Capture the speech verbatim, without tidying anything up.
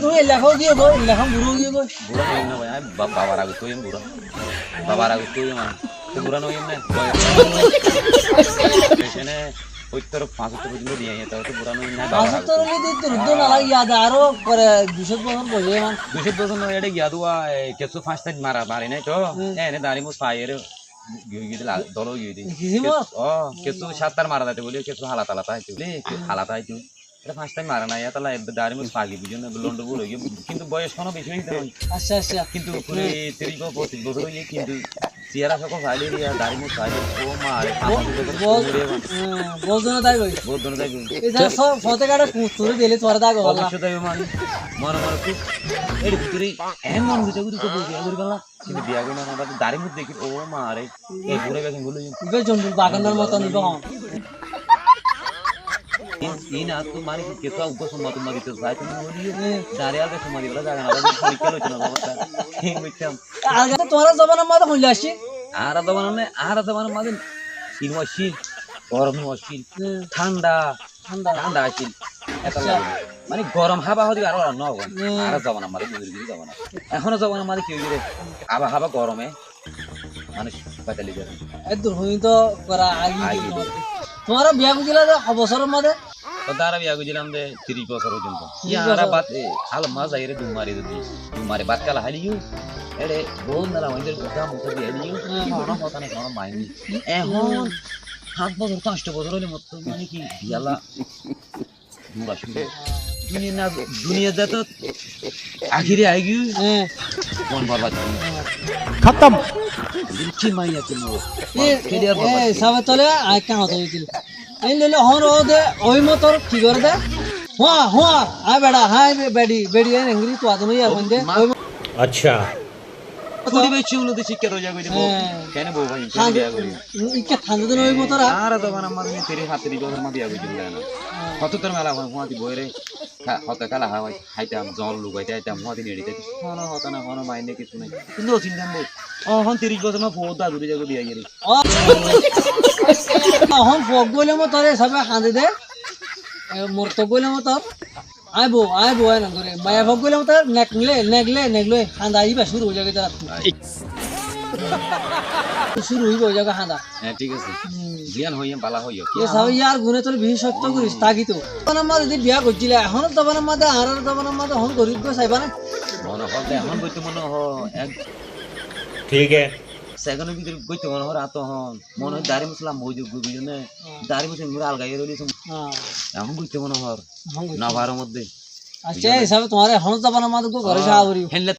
Tuñí ella hoó giyé goi, ella hoó burá giyé goi. Burá no óiyum né bái, añí ba-, babar agottú óiyum burá. Babar agottú óiyum añí. Te burá no óiyum né? Bói-, ecóne óittor, fañs óittor foijjonto diyé, te burá no óiyum né, babar agottú. Fañs óittor óile to ittor uddú no lage, yad aró fore dui cót bosór boi óiye. Dui cót bosór no, ede giyá dua, e, kessú fañs tain mara mari nai to. Hmm. E, ene dari mus fai ere giyé giyé de la-, dolo giyé de. Kessú, o, kessú sattar mara zaito buli, kessú hala tala taito buli, ke-, hala taito. Ere fañs tain mara nai, yá tala ebe dari mus fagi bujón na, londo bul ói giyé. Kintu boyos hono beci óiye de noi. Acca, acca. Kintu kuri tiris ba foñcic bosór óiye, kintu siyara sokol faile, yá dari mus faile, o ma re, fañs bosór bosór óiye. Hmm, bosór no táibo. Bosór no táibo. Ei ze sob fote gáte kuñt turi dile tuáñra táibo, walla. Oboicce táibo mani. Mone mone kub, eri bútore, en mone bútore kub biya gori fela. Kintu biya gori no, añára dari mus deki, o ma re, e gura bekin gulo. Iba jondul baganor moton iba hon. In, in attu mani ki kesu ugga summa tumma dito sai tumi boli, hmm, dari alga summa dibala zaga na, porikka loito na, babotta. Buijjam. Alga to tuáñra zobanar maze hoilla asé? Añára zobanar ne, añára zobanar maze in asé, gorom no asé, hmm, thanda, Thanda. Thanda accíl. Acca. Mane gorom hába hoóde aró no óibo. Hmm. Ar zobanar maze buzurgir zobana. Ehón zobanar maze ki óiye re? Hába hába gorome. Manúc betali zar. Eddur hoin to gora agi. Agi. Tuáñra biya goijjila de ho bosóror maze? Tuáñra biya goijjilam de tiris bosór foijjonto. Tiris bosór. Añára bát, e, hál maze zaiyóre dum mari zodi. Dum mari bát hála háiliyo. Ere bol nala hoin de gudda muto di háiliyo. Hmm. Hono hotá nai, hono main nai. Ehón háñt bosór, fañs bosór óile mottor mane ki biyala dura cúru. Duniya na, duniya zato akiri aigiyói. Hé. Mon borbad. Khatam. Ki maiya ki no. E, keliya e, borbad. Sabe tole, ai ka hotá hoiye. Ei lele hon o de, oi motor ki gore de? Hua, hua, ai beda, hai be-, bedi, bedi, en engri tu adon ya ma-, konde. Oi mo- Accha. Furi beci ulo de sikka roja gori de bo. Hé. Kene bo bái, kene biya gori. Ikka thandu de noi motora. Añára zobanar maze ni tiri hat tiri bosór maze biya gori de na. Hé. Hoto tor mela hoi, hoi di boire. Ka-, hoto kala hoi, haitam, zol lugaite haitam, hoi di neri te. Hono hotá na, hono main nai, kessú nai. Kintu o sinta bo. O, hon tiris bosór ma fo da duri jago biya gori. O. Hon fo gole motore sabe hande de. E, morto gole motor. Aibo, aibo, enán gorí. Maiya fok goilé mottor negle, negle, negle. Handa iba cúru ói zagói tará. Cúru ói zagói handa. Hé, thík asé. Hmm. Ziyan hoiyé, bála hoiyó. Ki e sabe, yar gune tole beci cotto gorí táki to. Zobanar maze zodi biya goijjíla, ehón zobanar maze, añárar zobanar maze ehón gorib goi saiba na. Mone hoó de ehón goitto mone hoó, ek thík asé. Segonor bútore goitto mone hoó, ar to ehón. Mone hoó dari mus lamba ói zagói, buzó né? Hmm. Dari mus engori algai roile. Hmm. Ehón goitto mone hoó. Ehón goitto. No faro modde. Accha, buzó né? E hísabe tuáñre ehón zobanar maze gó goré sá gorí. Hénle